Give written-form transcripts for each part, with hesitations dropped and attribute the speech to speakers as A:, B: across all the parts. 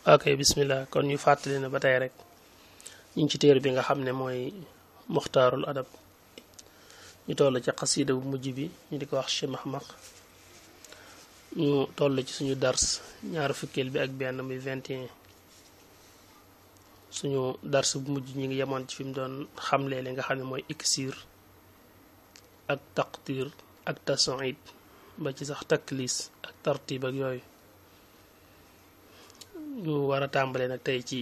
A: ok bismillah kon ñu fàttali ne ba tey rek ñu ngi ci téere bi nga xam ne mooy muxtaarul adab ñu toll ci xasida bu mujj bi ñu di ko wax Cheikh Mahmaq ñu toll ci suñu dars ñaar fukkeel bi ak benn muy 21 suñu dars bu mujj ñi ngi yemoon ci fi mu doon xamlee li nga xam ne mooy iksir ak taqdir ak tasoid ba ci sax taklis ak tartib ak yooyu ñu war a tàmbale nag tey ci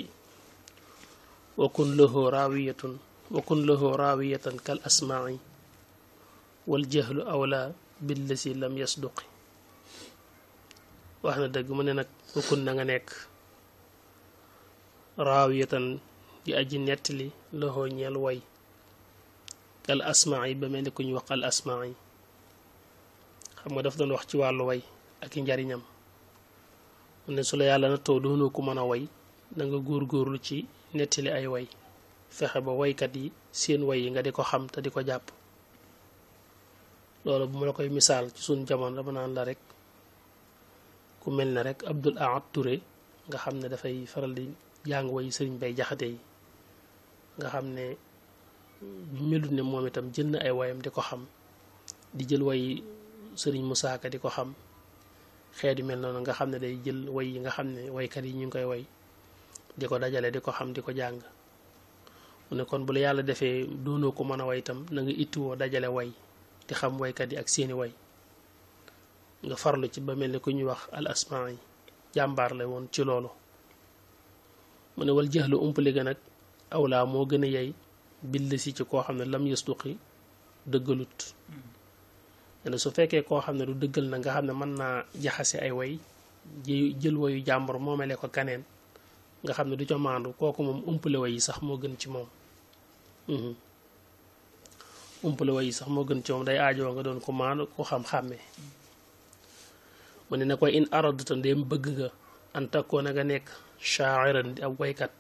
A: wakun lahu raawiyatan kal asmaai wal jahlu awla billasi lam yasduqi wax na dëgg mu ne nag wakun na nga nekk raawiyatan di aji nettali lahu ñeel way kal asmaai ba mel ni ku ñu wax al asmaai xam nga daf doon wax ci wàllu way ak i njariñam mu ne su la yàlla na taw doonoo ku mën a way da nga góorgóorlu ci nettali ay way fexe ba waykat yi seen way yi nga di ko xam te di ko jàpp loolu bu ma la koy misaal ci suñ jamono dama naan la rek ku mel ne rek Abdul Ahad Touré nga xam ne dafay faral di jàng way sëriñ Bay Jaxate yi nga xam ne melut ne moom itam jël na ay wayam di ko xam di jël way sëriñ Musaa Ka di ko xam xeet yu mel noonu nga xam ne day jël way yi nga xam ne waykat yi ñu ngi koy way di ko dajale di ko xam di ko jàng mu ne kon bu la yàlla defee doonoo ko mën a way itam na nga ittiwoo dajale way di xam waykat yi ak seeni way nga farlu ci ba mel ni ku ñuy wax al asmaa yi jàmbaar la woon ci loolu mu ne wal jëxlu umpali ga nag awlaa moo gën a yey bill si ci koo xam ne lam yasduqi dëggalut ne su fekkee koo xam ne du dëggal na nga xam ne mën naa jaxase ay way jël wayu jàmbur moomele ko kaneen nga xam ne du ca maandu kooku moom umpale way yi sax moo gën ci moom umpale way yi sax moo gën ci moom day aajoo nga doon ko maandu ko xam-xàmme mu ne na koy in aradta ndéem bëgg nga an takkoo na nga nekk shaa'iran di ab waykat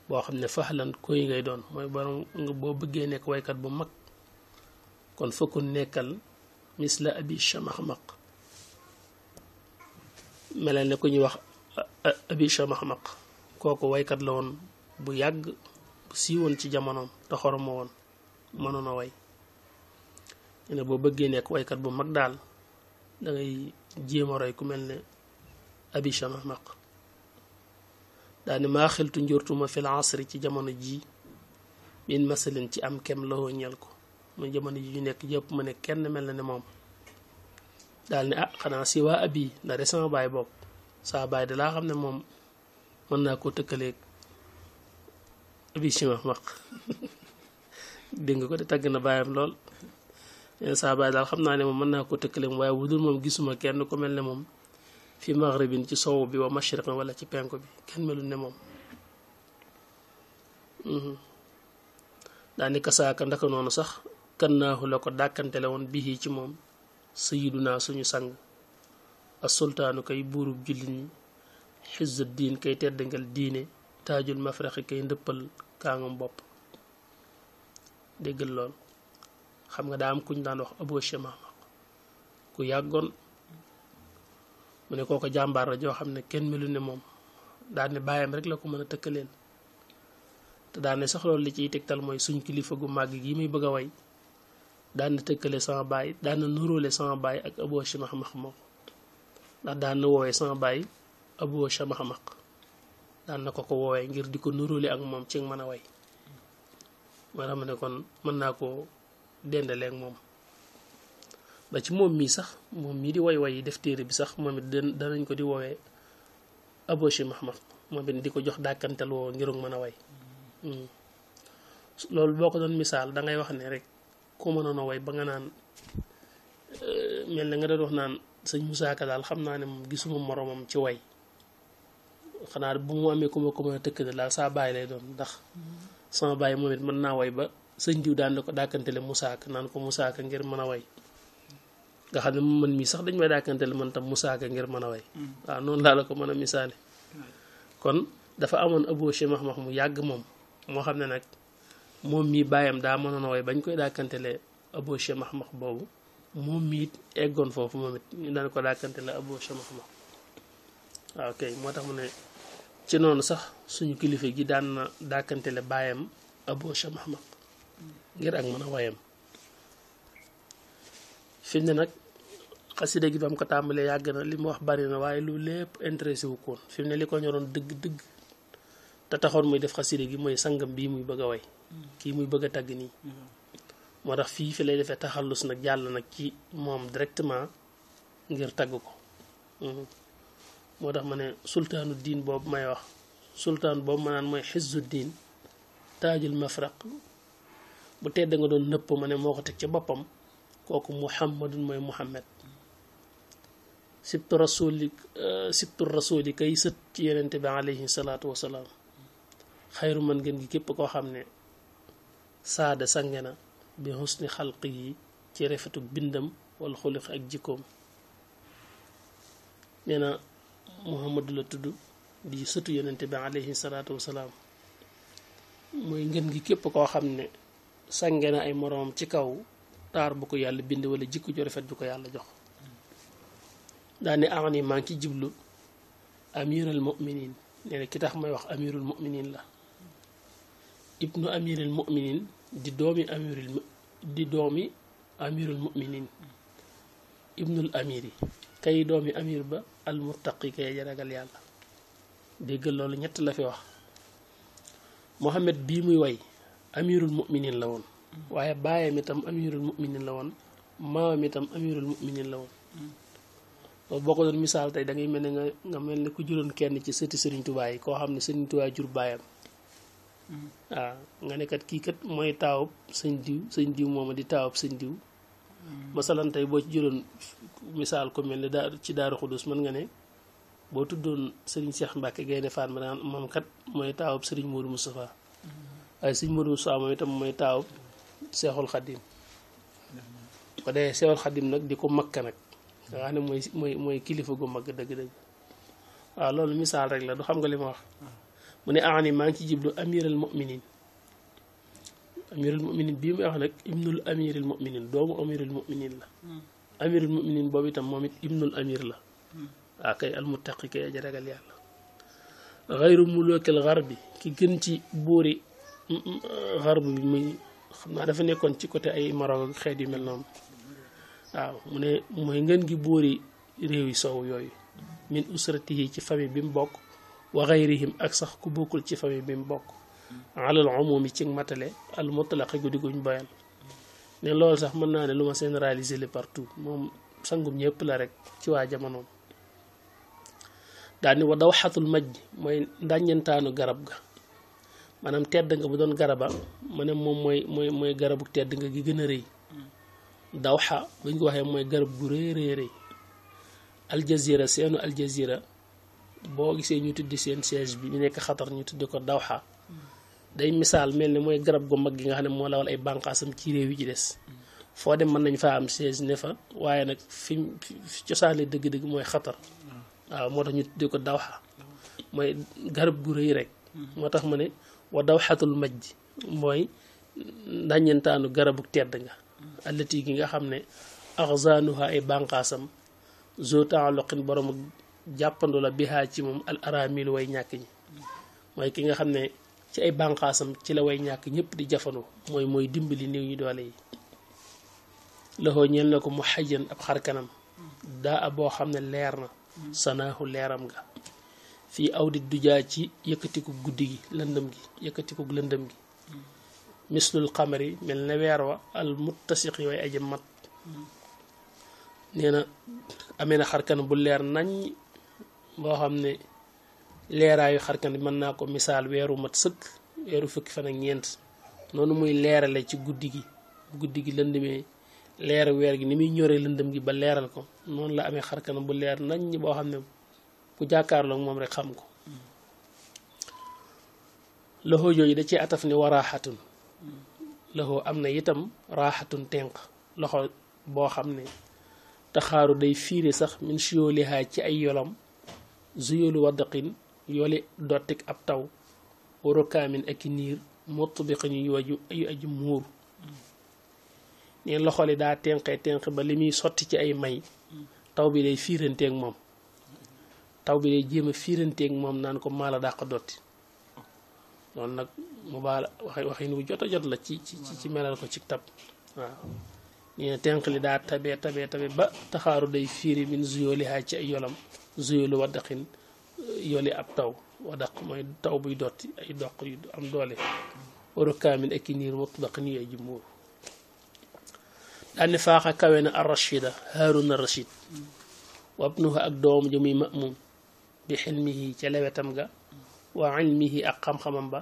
A: boo xam ne fahlan koy ngay doon mooy borom boo bëggee nekk waykat bu mag kon fëkkun nekkal misla abi Shamaxmaq melal ne ku ñuy wax abi Shamaxmaq kooku waykat la woon bu yàgg bu siiwoon ci jamonoom te xoroma woon mënoon a way ne boo bëggee nekk waykat bu mag daal da ngay jéem a roy ku mel ne abi Shamaxmaq daal ni maa xeltu njortuma fil asri ci jamono ji min masalin ci am kem lawoo ñel ko mu jamono ji ñu nekk yëpp mu ne kenn mel na ne moom daal ne ah xanaa si waa abi na de sama baay bopp saa baay da laa xam ne moom mën naa koo tëkkaleeg abi Shamaxmaq dégg nga ko de tagg na baayam lool saa baay daal xam naa ne moom mën naa koo tëkkaleeg waaye bu dul moom gisuma kenn ku mel ne moom fi maghribin ci sowu bi wa mashriqin wala ci penku bi kenn melul ne moom daal ni kasaaka ndaka noonu sax kan naaxu la ko dàkkante la woon bii ci moom sayiduna suñu sang as sultaanu kay buurub jullit ñi xizzu diin kay teddangal diine taajul mafraxi kay ndëppal kaangam bopp déggal lool xam nga daa am kuñ daan wax Abu Shamaxmaq ku yàggoon mu ne kooko jàmbaar la joo xam ne kenn melu ne moom daal ne baayam rek la ko mën a tëkkaleel te daal ne sax loolu li ciy tegtal mooy suñ kilifa gu màgg gi muy bëgg a way daan na tëkkale sama baay daan na nuróole sama baay ak Abu Shamaxmaq moom ndax daan na woowee sama baay Abu Shamaxmaq daan na ko woowee ngir di ko nuróole ak moom ci mën a way moo tax ma ne kon mën naa koo dendaleeg moom ba ci moom mii sax moom mii di way yi def téere bi sax moom it danañ ko di woowee Abu Shamaxmaq moom it di ko jox dàkkantel woo ngir mën a way loolu boo ko doon misaal da ngay wax ne rek ku mënoon a way ba nga naan mel na nga doon wax naan sëñ Musaa Ka daal xam naa ne moom gisuma moromam ci way xanaa bu mu amee ku ma ko mën a tëkk daal saa baay lay doon ndax sama baay moom it mën naa way ba sëñ diw daan na ko dàkkantele Musaa Ka naan ko Musaa Ka ngir mën a way nga xam ne man mii sax dañ may dàkkantele man tam Musaa Ka ngir mën a way waaw noonu laa la ko mën a misaale kon dafa amoon Abu Shamaxmaq mu yàgg moom moo xam ne nag moom mii baayam daa mënoon a way bañ koy dàkkantele Abu Shamaxmaq boobu moom mii it eggoon foofu moom it ñu daan ko dàkkantele Abu Shamaxmaq waaw kay moo tax mu ne ci noonu sax suñu kilifa gi daan na dàkkantele baayam Abu Shamahmaq ngir ak mën a wayam fi ne nag xasida gi ba mu ko tàmbalee yàgg na li mu wax bari na waaye lu lépp intéressé wu koon fi mu ne li ko ñoroon dëgg te taxoon muy def xasida gi mooy sangam bii muy bëgg a way kii muy bëgg a tagg nii moo tax fi lay defee taxallus nag jàll nag ci moom directement ngir tagg ko moo tax ma ne sultaanu diin boobu may wax sultaan boobu ma naan mooy xizzu diin taajul mafraq bu tedd nga doon nëpp ma ne moo ko teg ca boppam kooku muhammadun mooy muhammad sibtu rasuli kay sët ci yenente bi alayhi salaatu wasalaam xayru man gën gi képp koo xam ne saada sange na bi husni xalqi yi ci rafetu bindam wala xuliq ak jikkoom nee na muhammadu la tudd di sëtu yenente bi alayhi salaatu wasalaam mooy ngën gi képp koo xam ne sange na ay moroom ci kaw taar bu ko yàlla bind wala jikko ju rafet bu ko yàlla jox daane ani maa ngi ci jiblu amirul muminin nee na ki tax may wax amirul muminin la ibnu amirul muminin di doomi amirul muminin ibnul amiri kay doomi amir ba al murtaqi kay jaragal yàlla déggal loolu ñett la fi wax Muhammad bii muy way amirul muminin la woon waaye baayam itam amirul muminin la woon maamam itam amirul muminin la woon loolu boo ko doon misaal tey da ngay mel ne nga mel ne ku juróon kenn ci sëti Sëriñ Tuubaa yi koo xam ne Sëriñ Tuubaa jur baayam waaw nga ne kat kii kat mooy taawub sëñ diw mooma di taawub sëñ diw masalan tey boo ci juróon misaal ko mel ne ci Daaru Xudus mën nga ne boo tuddoon Sëriñ Seex Mbàkke Gaynde Fatma daan moom kat mooy taawub Sëriñ Moodu Moustapha waaye Sëriñ Moodu Moustapha moom itam mooy taawub Seexul Xadim ko dee Seexul Xadim nag di ko makka nag nga xam ne mooy kilifa gu mag dëgg-dëgg waaw loolu misaal rek la du xam nga li ma wax mu ne ani maa ngi ci jiblu amirul muminin bii muy wax nag ibnul amirul muminin doomu amirul muminin la amirul muminin boobu itam moom it ibnul amir la waaw kay almuttaqi kay aja ragal yàlla xayru mulukil xarbi ki gën ci buuri xarb bi muy xam naa dafa nekkoon ci côté ay Maroc ak xeet yu mel noonu waaw mu ne mooy ngeen gi buuri réew yi sow yooyu min usratihi ci famille bi mu bokk wa xayrihim ak sax ku bokkul ci famille bi mu bokk alal umumi ci matale al mutlaqi guddi guñ boyal ne loolu sax mën naa ne lu ma généraliser le partout moom sangum ñëpp la rek ci waa jamonoom daal ni wa dawxatul majd mooy ndàññentaanu garab ga maanaam tedd nga bu doon garaba ma ne moom mooy garabu tedd nga gi gën a rëy dawxa buñ ko waxee mooy garab gu rëy aljazira seenu aljazira boo gisee ñu tuddi seen siège bi ñu nekk xatar ñu tuddi ko dawxa day misaal mel ni mooy garab gu mag gi nga xam ne moo lawal ay bànqaasam ci réew yi ci des foo dem mën nañ faa am siège ne fa waaye nag fi cosaanle dëgg-dëgg mooy xatar waaw moo tax ñu tuddi ko dawxa mooy garab gu rëy rek moo tax ma ne wa dawxatul majd mooy ndaññentaanu garabu tedd nga allati gi nga xam ne axzaanuha ay bànqaasam zo taaloqin borom jàppandu la bihaa ci moom al aramil way ñàkk ñi mooy ki nga xam ne ci ay bànqaasam ci la way ñàkk ñëpp di jafandu mooy dimbali néew ñu doole yi loxoo ñeel na ko mu xajjan ab xarkanam daa a boo xam ne leer na sanaahu leeram nga fii awdi dujaa ci yëkkatiku guddi gi lëndëm gi yëkkatiku lëndëm gi mislul xamari mel ne weer wa al muttasiqi way aji mat nee na amee na xarkan bu leer nañ boo xam ne leeraayu xarkan bi mën naa ko misaal weeru mat sëkk weeru fukki fan ak ñeent noonu muy leerale ci guddi gi lëndëmee leeru weer gi ni muy ñoree lëndëm gi ba leeral ko noonu la amee xarkan bu leer nañ boo xam ne bu jàkkaarloog moom rek xam ko loxo jooju da ci ataf ni waraaxatun loxo am na itam raaxatun tenq loxo boo xam ne taxaaru day fiire sax min siyoolihaa ci ay yolam zuyolu waddaqin yooli dottik ab taw warokaamin ak i niir mottubiqin yu aju muur neen loxo li daa tenq ba li muy sotti ci ay may taw bi day fiiranteeg moom taw bi day jéem a fiiranteeg moom naan ko maa la dàq dotti loolu nag mu baal waxin wu jot a jot la ci melal ko ci tab waaw nee na tenq li daa tabe ba taxaaru day fiiri min zuyooli haay ci ay yolam zuyoolu waddaqin yoli ab taw waddaq mooy taw buy dotti ay doq yu am doole waru kaamin ak i niir mutlaqin yu aji muur daal ne faaxa kawe na ar rachida haaruna rachid wabnuha ak doom ja muy mamun bi xilmihi ca lewetam ga wa ilmihi ak xam-xamam ba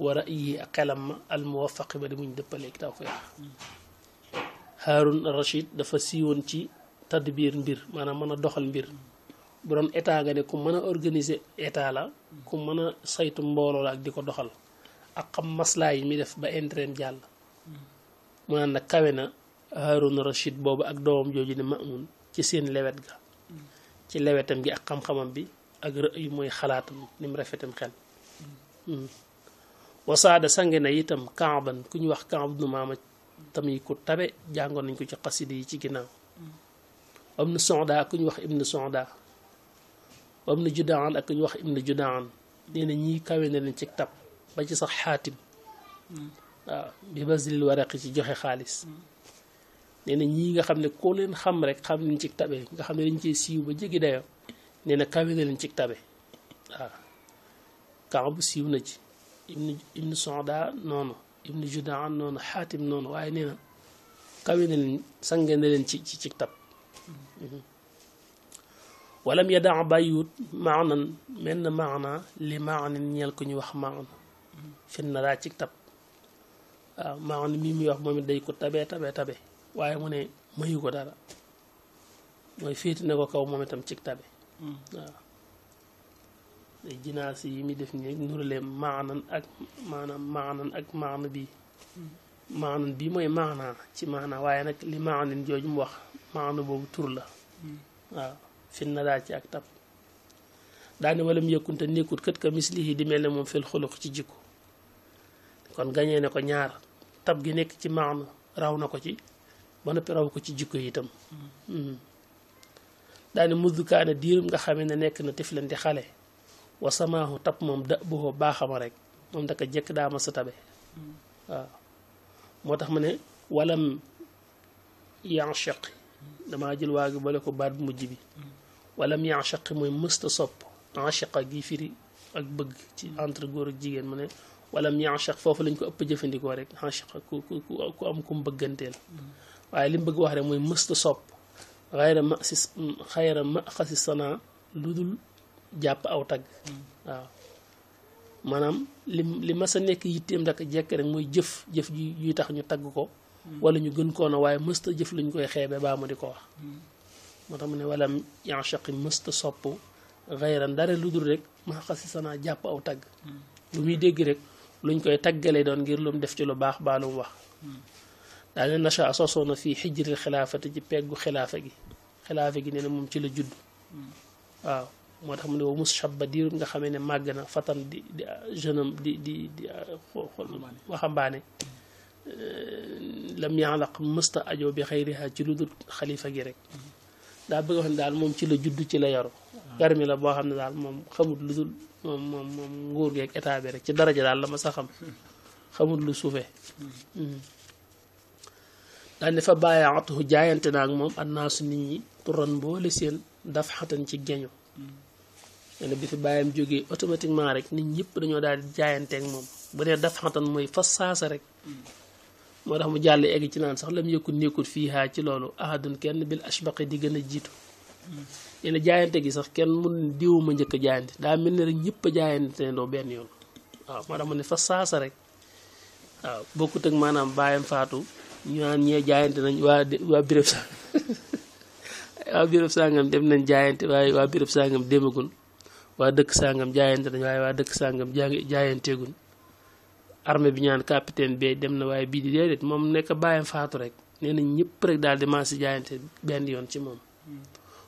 A: wa ra'yihi ak xelam ma al muwafaqi ba di muñ dëppaleeg taw feex Haarun Rachid dafa siiwoon ci tadbiir mbir maanaam mën a doxal mbir bu doon état nga ne ku mën a organiser état la ku mën a saytu mbooloo la ak di ko doxal ak xam maslaa yi mi def ba intérêt jàll mu naan nag kawe na Haarun Rachid boobu ak doomam jooju ne Maamun ci seen lewet ga ci lewetam gi ak xam-xamam bi ak rëy mooy xalaatam ni mu rafetam xel wasaada sange na itam Kaaban ku ñu wax Kaab nu maama tamit ku tabe jàngoon nañ ko ci xasida yi ci ginnaaw ibnu Sonda ku ñu wax ibnu Sonda ibnu Judaan ak ku ñu wax ibnu Judaan nee na ñii kawe na leen ci tab ba ci sax xaatim waaw bi basil waraqi ci joxe xaalis nee na ñii nga xam ne koo leen xam rek xam nañ ci tabe nga xam ne dañ cee siiw ba jéggi dayo nee na kawe na leen ci tabe waaw Kaabu siiw na ci ibnu Sonda noonu ibnu Judaan noonu xaatim noonu waaye nee na kawe na leen sange na leen ci tab walam yadaa bàyyiwut maanan menn maana li maanin ñeel ko ñu wax maana fin na daa ci tab waaw maana mii muy wax moom it day ko tabe waaye mu ne mayu ko dara mooy féeti na ko kaw moom itam ci tabe waaw day jinaas yi mi def nii nurale maanan ak maana bii maanan bii mooy maana ci maana waaye nag li maanin jooju mu wax maana boobu tur la waaw fin na daa ci ak tab daane wala mu yëkkunte nekkut kët ka mislihi di mel ne moom fil xuluq ci jikko kon gañee ne ko ñaar tab gi nekk ci maana raw na ko ci ba noppi raw ko ci jikko yi itam daane muddukaane diirum nga xamee ne nekk na tiflan di xale wa samaahu tab moom da boo baaxama rek moom daka jekk daa ma sa tabe waaw moo tax ma ne walam yanshaq damaa jël waa gi bale ko baat bu mujj bi walam yanshaq mooy mësta sopp anshaqa gi firi ak bëgg ci entre góor ak jigéen mu ne walam yanshaq foofu lañ ko ëpp jëfandikoo rek anshaqa ku am kum bëgganteel waaye li mu bëgg wax rek mooy mësta sopp xayra ma xasi sana lu dul jàpp aw tagg waaw maanaam li ma sa nekk yitteem daka jekk rek mooy jëf yuy tax ñu tagg ko wala ñu gën koo na waaye mësta jëf luñ koy xeebe baa mu di ko wax moo tax mu ne wala yanshaqi mësta sopp xayran dara lu dul rek ma xasi sana jàpp aw tagg lu muy dégg rek luñ koy taggalee doon ngir lu mu def ci lu baax baa lu mu wax daa ne nacha sosoo na fii xijril xilaafati ci peggu xilaafa gi nee na moom ci la judd waaw moo tax mu ne wa mus shabba diirut nga xamee ne màgg na fatan di jeune am di waxambaane lam yaalaq mësta ajo bi xayriha ci lu dul xalifa gi rek daa bëgg wax ne daal moom ci la judd ci la yaru garmi la boo xam ne daal moom xamut lu dul moom nguur geeg état bi rek ci daraja daal la ma sa xam xamut lu suufee daal ne fa bàyyaatuhu jaayante naag moom annaasu nit ñi turan boole seen daf xatan ci geño nee na bi fi bàyyam jógee automatiquement rek nit ñëpp dañoo daal di jaayanteeg moom bu dee daf xatan mooy fas saasa rek moo tax mu jàll egg ci naan sax lam yëkkut nekkut fii haa ci loolu ahadun kenn bil ashbaqi di gën a jiitu nee na jaayante gi sax kenn mun diw ma njëkk a jaayante daa mel ne rek ñëpp a jaayante doo benn yoon waaw moo tax mu ne fas saasa rek waaw bokkut ak maanaam bàyyam faatu ñu naan ñee jaayante nañ waa béréb sa waa béréb sangam dem nañ jaayante waaye waa béréb sangam demagul waa dëkk sangam jaayante nañ waaye waa dëkk sangam jaayanteegul armée bi ñaan capitaine bee dem na waaye bii di déedéet moom nekk bàyyam faatu rek nee nañ ñëpp rek daal di maasi jaayante benn yoon ci moom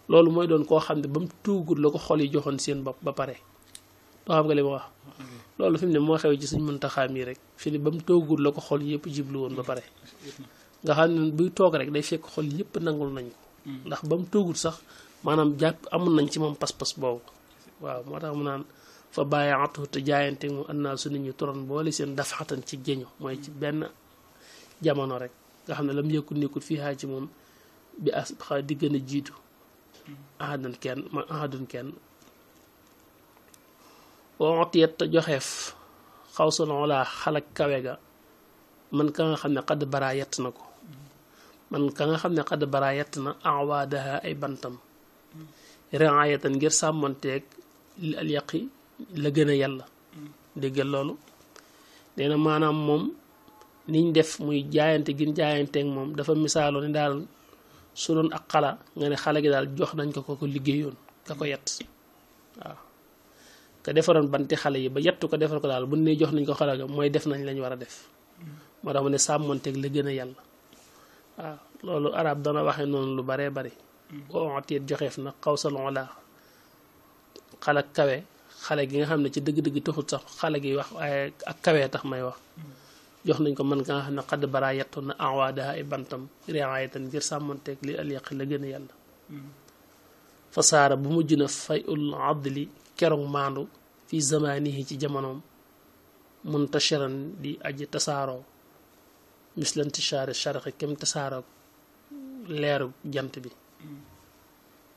A: loolu mooy doon koo xam ne ba mu tuugul la ko xol yi joxoon seen bopp ba pare doo xam nga li ma wax loolu fi mu ne moo xew ci suñ Muntaxa mi rek fi ne ba mu toogul la ko xol yëpp jiblu woon ba pare nga xam ne buy toog rek day fekk xol yëpp nangul nañ ko ndax ba mu toogul sax maanaam jàpp amoon nañ ci moom pas-pas boobu waaw moo tax mu naan fa bàyyaatu te jaayante mu annaa su nit ñi turon boole seen dafaxatan ci géño mooy ci benn jamono rek nga xam ne lam yëkku nekkul fii xaa ci moom bi as di gën a jiitu ahadun kenn wootiyet te joxeef xaw salon laa xalak kawe ga man ka nga xam ne xadd baraa yett na ko man ka nga xam ne xadd baraa yett na awaadaha ay bantam riayatan ngir sàmmanteeg li al yaqi la gën a yàlla déggal loolu nee na maanaam moom niñ def muy jaayante gin jaayanteeg moom dafa misaaloo ni daal su doon ak xala nga ne xale gi daal jox nañ ko liggéeyoon ka ko yett waaw ka defaroon banti xale yi ba yettu ko defar ko daal bu ne jox nañ ko xale ga mooy def nañ lañ war a def moo tax mu ne sàmmanteeg la gën a yàlla waaw loolu arab dana waxee noonu lu baree bari ooteet joxeef na xawsalon la xale kawe xale gi nga xam ne ci dëgg-dëgg taxut sax xale gi wax waaye ak kawee tax may wax jox nañ ko man ka nga xam ne xadd baraa yettoon na awaadaha ay bantam riayatan ngir sàmmanteeg li al yaqi la gën a yàlla fa saara bu mujj na fay ul adli keroog maandu fi zamanihi ci jamonoom muntashiran di aji tasaaroo mislantishaari sharqi kem tasaaroo leeru jant bi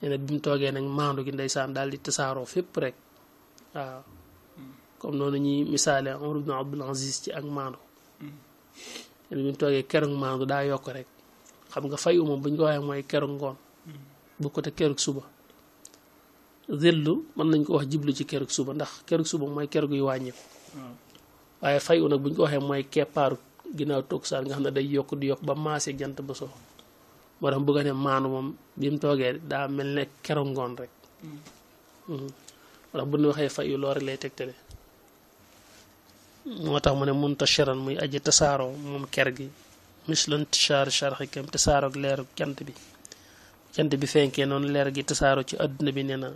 A: nee na bi mu toogee nag maandu gi ndeysaan daal di tasaaroo fépp rek waaw comme noonu ñuy misaale Umar ibn Abdul Aziz ci ak maandu nee na bi mu toogee keroog maandu daa yokk rek xam nga fay moom bu ñu ko waxee mooy keroog ngoon bu ko te keroog suba zillu mën nañ ko wax jiblu ci keroog suba ndax keroog suba mooy keroog yu wàññeeku waaye fayu nag bu ñu ko waxee mooy keppaaru ginnaaw toog saan nga xam ne day yokk di yokk ba maasee jant ba so moo tax bëgg a ne maanu moom bi mu toogee daa mel ne keroog ngoon rek moo tax bu ñu waxee fayu loo rek lay tegtale moo tax mu ne muntashiran muy aji tasaaroo moom ker gi mislan tishaar sharxi kem tasaaroog leeru jant bi fenkee noonu leer gi tasaaroo ci adduna bi nee na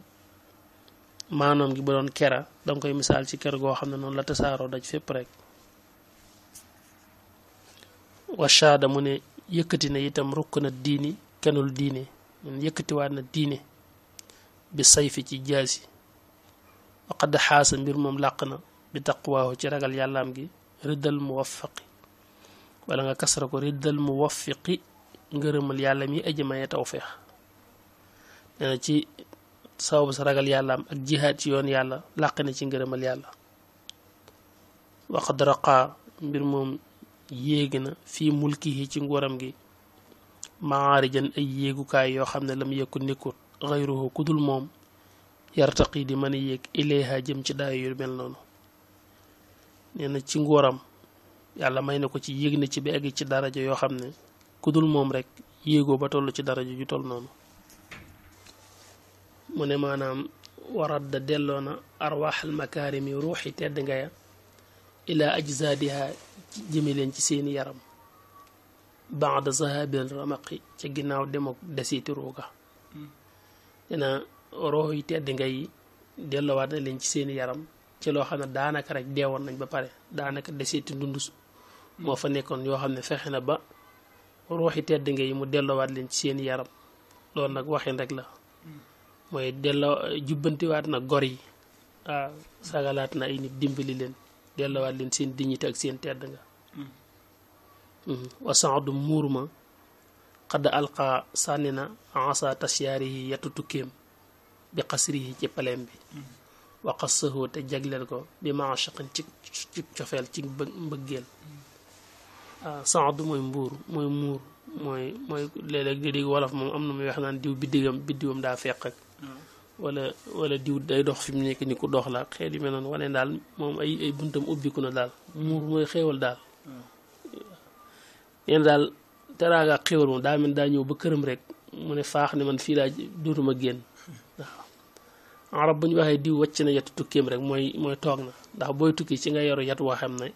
A: maanoom gi ba doon kera danga koy misaal ci ker goo xam ne noonu la tasaaroo daj fépp rek washaada mu ne yëkkati na itam rukk na diini kenul diine mun yëkkatiwaat na diine bi sayfi ci jaasi waqad xaasa mbir moom làq na bi taqwaahu ci ragal yàllaam gi riddal muwaffaqi wala nga kasra ko riddal muwaffiqi ngërëmal yàlla mi aji maye tawfeex nee na ci sababu sa ragal yàllaam ak jihaad ci yoon yàlla làq na ci ngërëmal yàlla waqad raqaa mbir moom yéegi na fii mulkihi ci nguuram gi maarijan ay yéegukaay yoo xam ne lam yëkku nekkut xayruhu kudul moom yartaqi di mën a yéeg ilayha jëm ci daayo yu mel noonu nee na ci nguuram yàlla may na ko ci yéeg na ci bi egg ci daraja yoo xam ne kudul moom rek yéegoo ba toll ci daraja ju toll noonu mu ne maanaam waradda delloo na arwaaxal makaarimi ruuxi tedd ngaya ila ajzaadiha jëme leen ci seeni yaram baada zahabil ramaqi ca ginnaaw demok desiiti ruuga dina roox yi tedd ngay delloowaat na leen ci seeni yaram ci loo xam ne daanaka rek deewoon nañ ba pare daanaka desiiti ndundus moo fa nekkoon yoo xam ne fexe na ba ruuxi tedd ngay mu delloowaat leen ci seeni yaram loolu nag waxin rek la mooy delloo jubbantiwaat na gor yi waaw sagalaat na ay nit dimbali leen delloowaat leen seen dignité ak seen tedd nga wasaadu muur ma xadd alqa sànni na asa tasyaarihi yattu tukkeem bi xasrihi ci paleem bi waqassahoo te jagleel ko bi maashaqin ci cofeel ci mbëggeel waaw saadu mooy mbuur mooy muur mooy léeg-léeg di dégg wolof moom am na muy wax naan diw biddiwam daa feq ak wala diw day dox fi mu nekk ni ku dox la xeet yu mel noonu wane daal moom ay buntam ubbiku na daal muur mooy xéewal daal yéen daal teraanga xéewal moom daa mel daa ñëw ba këram rek mu ne faax ne man fii laa dootuma génn waaw arab bu ñu waxee diw wàcc na yatu tukkeem rek mooy toog na ndax booy tukki ci nga yoru yat woo xam ne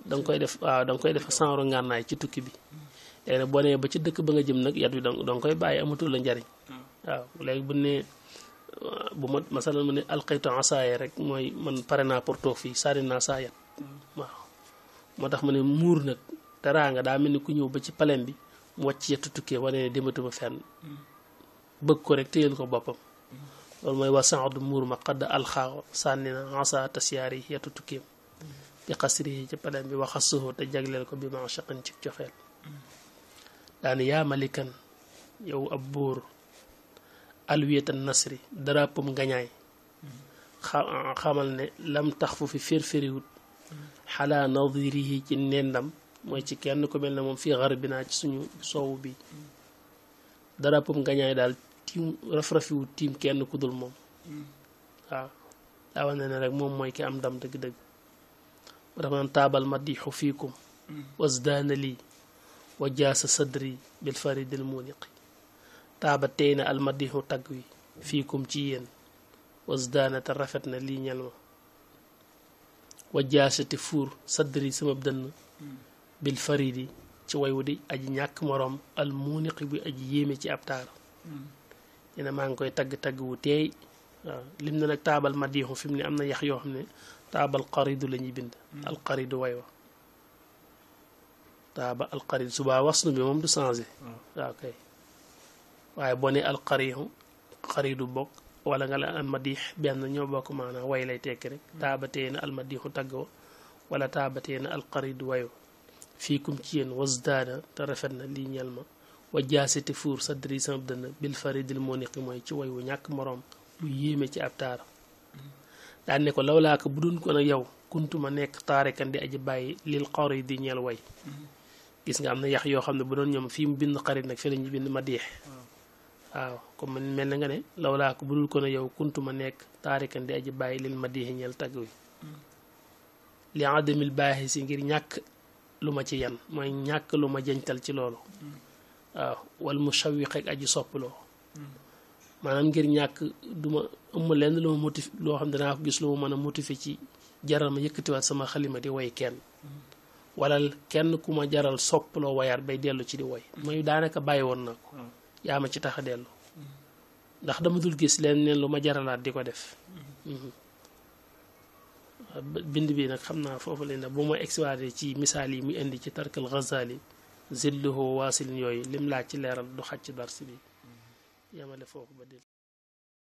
A: danga koy def sanru ngànnaay ci tukki bi léegi nag boo nee ba ci dëkk ba nga jëm nag yat wi danga koy bàyyi amatul la njariñ waaw léegi bu ne bu ma masalan ma ne alxaytu asaaye rek mooy man pare naa pour toog fii sànni naa saa yat waaw moo tax ma ne muur nag teraanga daa mel ni ku ñëw ba ci palem bi mu wàcc yettu tukkee wane ne dematuma fenn bëgg ko rek téyel ko boppam loolu mooy wa saadu muur ma xadd alxaaxo sànni na asa tasyaari yetu tukkiim bi xasri yi ci palem bi waxasuhu te jagleel ko bi ma shaqan ci cofeel daani yaa malikan yow ab buur alwiyatan nasri darapum ngañaay xamal ne lam tax fu fi firfiriwut xalaa nadirihi ci nendam mooy ci kenn ku mel ne moom fii xarbinaa ci suñu soowu bi darapum ngañaay daal tiim raf-rafiwut tiim kenn ku dul moom waaw daa wax ne rek moom mooy ki am ndam dëgg-dëgg mu dafa naan taabal madixu fiikum wasdaana lii wa jaasa sadri bil faridil muniqi taaba tey na almadixu tagg wi fiikum ci yéen wasdaana te rafet na lii ñel ma wa jaasati fuur sadri sama dënn bil faridi ci way wu di aji ñàkk moroom al muniqi bi aji yéeme ci ab taar dina maa ngi koy tagg-tagg wu teey waaw lim na nag taabal madixu fi mu ne am na yax yoo xam ne taabal qaridu la ñuy bind alqaridu way wa taaba alqaridu subaa wasnu bi moom du changé waaw kay waaye boo ne alqaridu qaridu bokk wala nga la almadix benn ñoo bokk maanaam way lay tekki rek taabatee na almadixu tagg wa wala taabatee na alqaridu way wa fiikum ci yéen wasdaana te rafet na lii ñel ma wa jaasiti fuur sadri sama dënn bil faridil moniqi mooy ci way wu ñàkk moroom lu yéeme ci ab taar daan ne ko lawlaa ko bu dun ko nag yow kuntuma nekk taarikan di aji bàyyi lil xori di ñeel way gis nga am na yax yoo xam ne bu doon ñoom fii mu bind xarit nag fi lañu bind madix waaw comme mel na nga ne lawlaa ko bu dul ko ne yow kuntuma nekk taarikan di aji bàyyi lil madixi ñeel tagg wi li adamil baaxi si ngir ñàkk lu ma ci yan mooy ñàkk lu ma jañtal ci loolu waaw wal mu shawiq ak aji soppaloo maanaam ngir ñàkk duma ëmma lenn lu ma motif loo xam ne danaa ko gis lu ma mën a motivé ci jaral ma yëkkatiwaat sama xalima di woy kenn wala kenn ku ma jaral soppaloo wayaat bay dellu ci di woy mooy daanaka bàyyi woon na ko yaa ma ci tax a dellu ndax dama dul gis leen neen lu ma jaralaat di ko def bind bi nag xam naa foofu leen nag bu ma exwaatee ci misaal yi mu indi ci tarkal Ghazali zilluhu waasilin yooyu lim laaj ci leeral du xaj ci darsi bi yamale foofu ba del